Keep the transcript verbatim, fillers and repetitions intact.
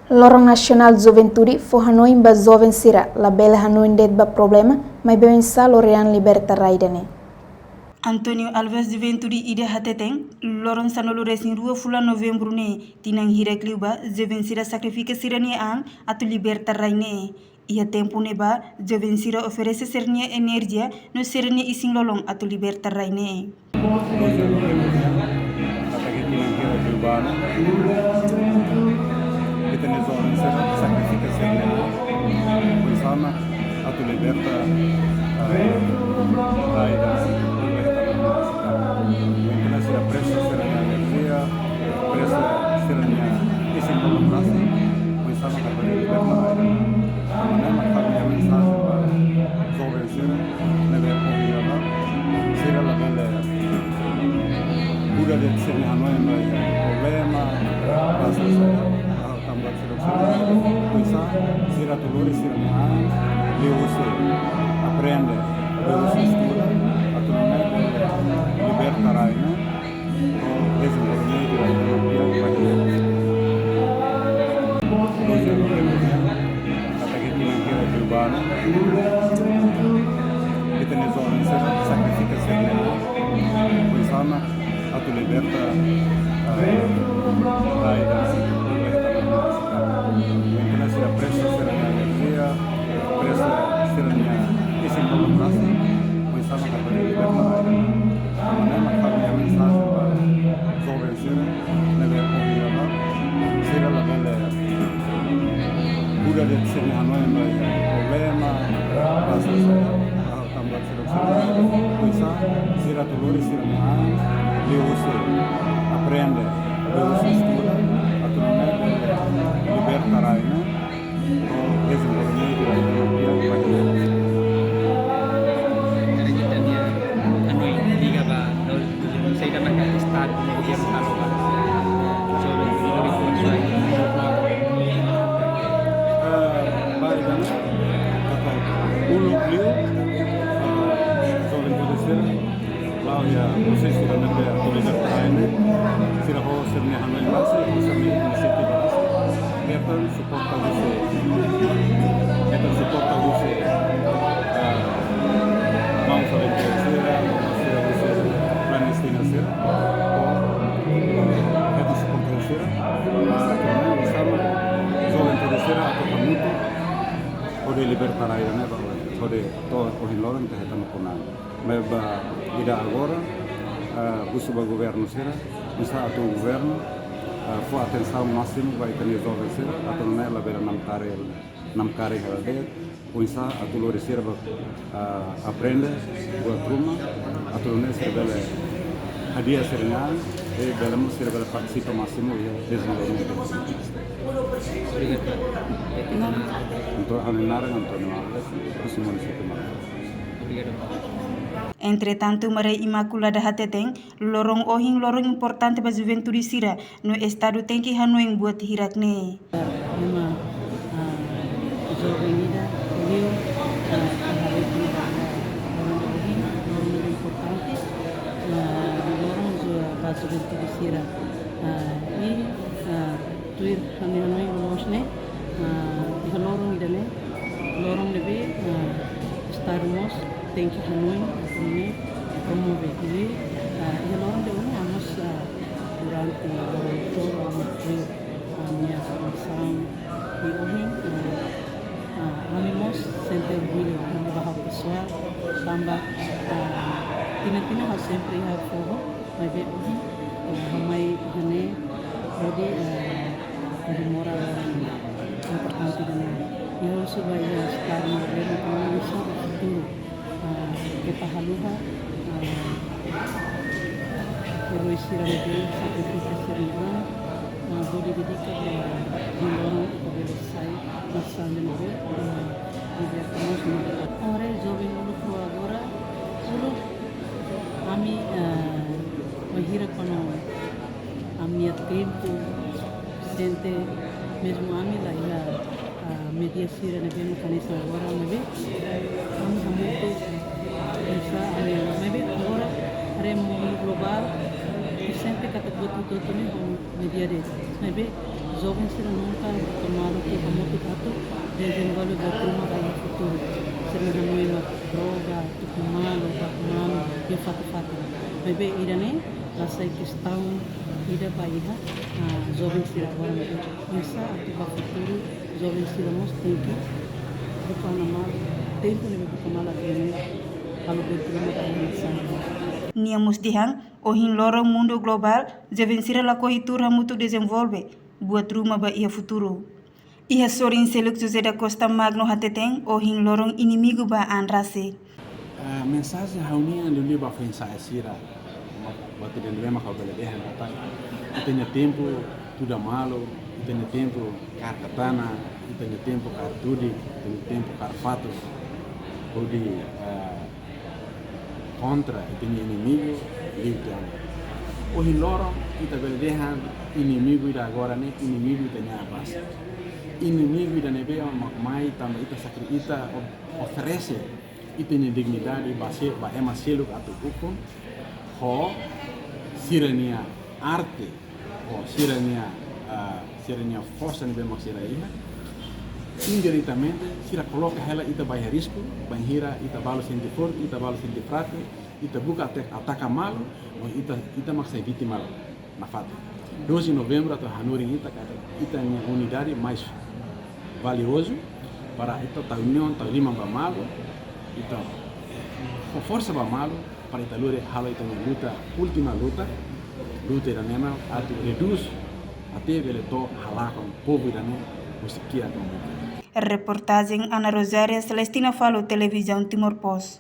Loron Nasionál Juventude fó hanoin ba joven sira labele hanoin de'it ba problema, maibé oinsá lori an liberta rai ida-ne'e. António Alves, juventude ida hateten, loron sanulu-resin-rua fulan Novembru ne'e, tinan hirak liubá, joven sira sakrifika sira-nia an atu liberta rai ne'e. Iha tempu ne'ebá, joven sira oferese sira-nia enerjia no sira-nia isin-lolon atu liberta rai ne'e. Doze de novembro, ataque tinan hirak liubá, ita-nia joven sira sakrifika sira-nia an, oinsá mak atu liberta, ah, rai ida, liberta rai ida. Entaun sira presta sira-nia enerjia, presta sira-nia isin-lolon rasik, oinsá mak atu liberta rai ida. Ida-ne'e mak ha'u-nia mensajen ba joven sira ne'ebé ohin hela, sira labele kuda de'it sira-nia hanoin ba problema, ba sira-nia tanba sira, sira, oinsá sira atu lori sira-nia an, liuhusi aprende, liuhusi estuda, atu nune'e liberta rai ne'e. Dezenvolvimentu rai ne'e, doze de novembro, ataque tinan hirak liubá, ita-nia joven sira sakrifika sira-nia an, oinsá mak atu liberta, ah, rai ida, liberta rai ida. Entaun sira presta sira-nia enerjia, presta sira-nia isin-lolon rasik, oinsá mak atu liberta rai ida. Ida-ne'e mak ha'u-nia mensajen ba joven sira ne'ebé ohin hela, sira labele kuda de'it sira-nia hanoin ba problema, ba sira-nia tanba sira, sira, oinsá sira atu lori sira-nia an, liuhusi aprende, liuhusi estuda, atu nune'e liberta rai ne'e. Dezenvolvimentu rai ne'e, rai ne'e. Ita-nia hanoin liga ba, no, saida maka Estadu, governu halo ba joven sira, eh, ba ida-ne'e, katak uluk liu, eh, joven sira la'o iha prosesu ida-ne'ebé atu liberta rai ne'e, sira ho sira-nia hanoin rasik, ho sira-nia inisiativa rasik, hetan suporta husi, hetan suporta husi, ah, maun Fabian sira, maun sira husi klandestina sira, ho, hetan suporta husi sira, ah, atu nune'e oinsá mak joven sira atu hamutuk hodi liberta rai ida-ne'e ba, hodi to'o ohin loron ita hetan ukun an. Maibé ida agora, ah, husu ba governu sira, oinsá atu governu, ah, fó atensaun másimu ba ita-nia joven sira, atu nune'e labele namkari, namkari hela de'it, oinsá atu lori sira ba, ah, aprende buat ruma, atu nune'e sira bele hadi'a sira-nia an, i bele mós sira bele partisipa másimu iha dezenvolvimentu. Obrigadu. Entaun, ha'u-nia naran António Alves, husi munisípiu Marabá. Entretantu, Maria Imaculada hateten, loron ohin loron importante ba juventude sira, no Estadu tenke hanoin buat hirak ne'e. Ema, ah, joven ida, liu, ah, haree ba loron ohin, loron importante, ah, loron ba juventude sira, ah, i, ah, tuir ha'u-nia hanoin loloos ne'e, ah, iha loron ida-ne'e, loron ne'ebé, ah, Estadu mós tenke hanoin, atu nune'e promove. Jadi, ah, iha loron ida-ne'e ami mós, ah, durante loron tolu ami mós tuir, ah, ami-nia formasaun. I ohin, ah, ah, ami mós sente orgullu, ami ba ha'u pesoál, tanba, ah, tinan-tinan ha'u sempre iha foho, maibé ohin, eh, ha'u mai iha ne'e, hodi, eh, hodi mora importante ida-ne'e. I ha'u husu ba iha Estadu no governu atu nune'e oinsá ba futuru, eh, keta haluha, eh, herói sira ne'ebé sakrifika sira-nia an, eh, hodi dedika ba loron ita bele sai nasaun ida ne'ebé, eh, liberta mós no. Ora joven uluk agora, uluk ami, eh, bainhira kuandu ami-nia tempu, sente mezmu ami la iha, ah, média sira ne'ebé mak hanesan agora ne'ebé. Ami hamutuk, bisa ami, maibé agora haree mundu globál, sente katak buat hotu-hotu ne'e ho média de'it. Maibé Joven sira nunka buka malu ke hamutuk atu dezenvolve buat ruma ba iha futuru. Sira hanoin mak droga, tuku malu, baku manu, iha fatin-fatin. Maibé ida-ne'e la sai kestaun ida ba iha, ah, joven sira agora, maibé oinsá atu ba futuru, joven sira mós tenke buka ona malu, tempu ne'ebé buka malu atu nune'e, halo buat ruma ba iha nasaun. Nia mós dehan, ohin loron mundu globál, joven sira lakohi tuur hamutuk dezenvolve buat ruma ba iha futuru. Iha sorin seluk José da Costa Magno hateten, ohin loron inimigu ba an rasik. Ah, mensajen ha'u-nian liuliu ba foin-sa'e sira, ba, ba atu den lema kau bele dehan katak, ita-nia tempu tuda malu, ita-nia tempu kaer katana, ita-nia tempu kaer tudik, ita-nia tempu kaer fatuk. Hodi, ah, kontra ita-nia inimigu liután. Ohin loron ita bele dehan inimigu ida agora ne'e inimigu ita-nia base. Inimigu ida ne'ebé mak mai tanba ita sakri-, ita o-, oferese ita-nia dignidade ba se-, ba ema seluk atu ukun ho sira-nia arte, ho sira-nia, ah, sira-nia forsa ne'ebé mak sira iha. Indiretamente, sira koloka hela ita ba iha risku, bainhira ita balu sente forte, ita balu sente fraku, ita buka ata-, ataka malu, no ita, ita mak sai vítima nafatin. Doze Novembru atu hanorin ita katak ita-nia unidade mais valiozu para ita tau uniaun, tau liman ba malu, ita fó forsa ba malu, para ita lori halo ita-nia luta, última luta, luta ida-ne'e mak atu redús até bele to'o halakon povu ida-ne'e husi kiak no muka. Reportajen Ana Rosária, Celestina Falo, Televizaun Timor Post.